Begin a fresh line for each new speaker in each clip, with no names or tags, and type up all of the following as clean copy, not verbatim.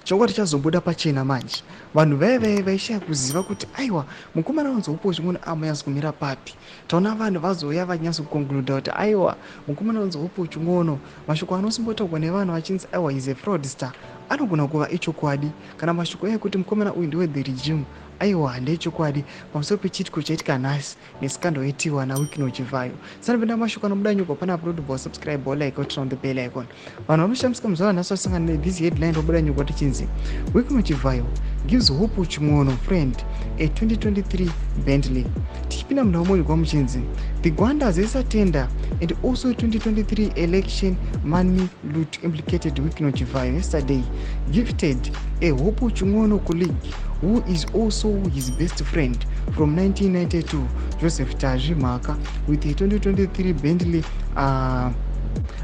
Chokwadi chazobuda pachena manje. Vanhu vaya vaya vaishaya kuziva kuti aiwa, mukomana wanzi Hopewell Chin'ono amanyatso kumira papi. Taona vanhu vazouya vanyatso kuconcluda kuti aiwa, mukomana wanzi Hopewell Chin'ono, mashoko anosimbotaurwa nevanhu vachinzi aiwa, is a fraudster, anogona kuva echokwadi. Kana mashoko ekuti mukomana uyu ndewe the regime, aiwa, ndeechokwadi pamusoro pechiitiko chaitika nhasi nescandal yaitiwa naWicknell Chivayo. Sanapinda mashoko anobuda nyuka pana upload, subscribe, like, turn on the bell icon. Vanhu vanoshamisika muzuva ranhasi vasangana nethis headline robuda nyuka tichinzi Wicknell Chivayo gives Hope Chin'ono friend a 2023 Bentley. Tichipinda munhau monyugwa muchinzi the Gwanda ZESA tender and also 2023 election money loot implicated Wicknell Chivayo yesterday gifted a Hope Chin'ono colleague who is also his best friend from 1992, Joseph Tazvi Mhaka, with a 2023 Bentley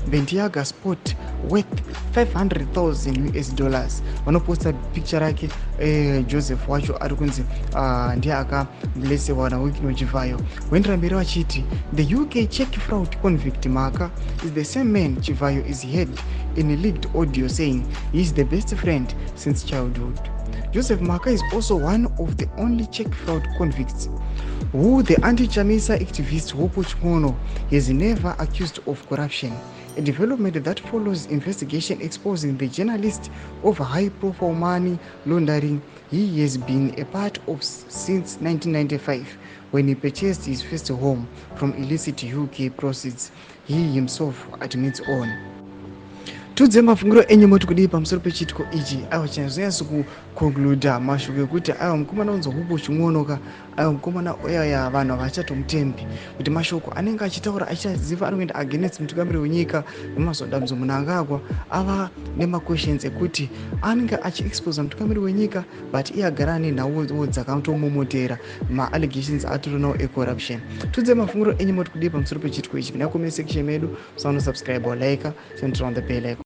Bentayga Sport worth US$500,000. Vanoposta picture rake Joseph wacho ari kunzi ndiye akablessewa naWicknell Chivayo. Voendera mberi vachiti the UK check fraud convict Mhaka is the same man Chivayo is heard in a leaked audio saying he is the best friend since childhood. Joseph Mhaka is also one of the only check fraud convicts who the anti-Chamisa activist Hope Chin'ono has never accused of corruption, a development that follows investigation exposing the journalist of high-profile money laundering he has been a part of since 1995, when he purchased his first home from illicit UK proceeds he himself admits on. Tudze mafungiro enyu, moti kudii pamusoro pechiitiko ichi? Aiwa, chanyazonyatso kuconcluda mashoko ekuti aiwa, mukomana unzi Hope Chin'ono ka, aiwa, mukomana uyaya vanhu havachatomutembi kuti mashoko anenge achitaura achiziva ari kuenda against mutungamiri wenyika VaEmmerson Mnangagwa. Ava nemaquestions ekuti anenge achiexposa mutungamiri wenyika, but iye agara ane nhau dzakatomomotera maallegations atorinawo ecorruption. Tudze mafungiro enyu, moti kudii pamusoro pechiitiko ichi? Pinda comment section medu, musanosubscribe, like, turn on the bell icon.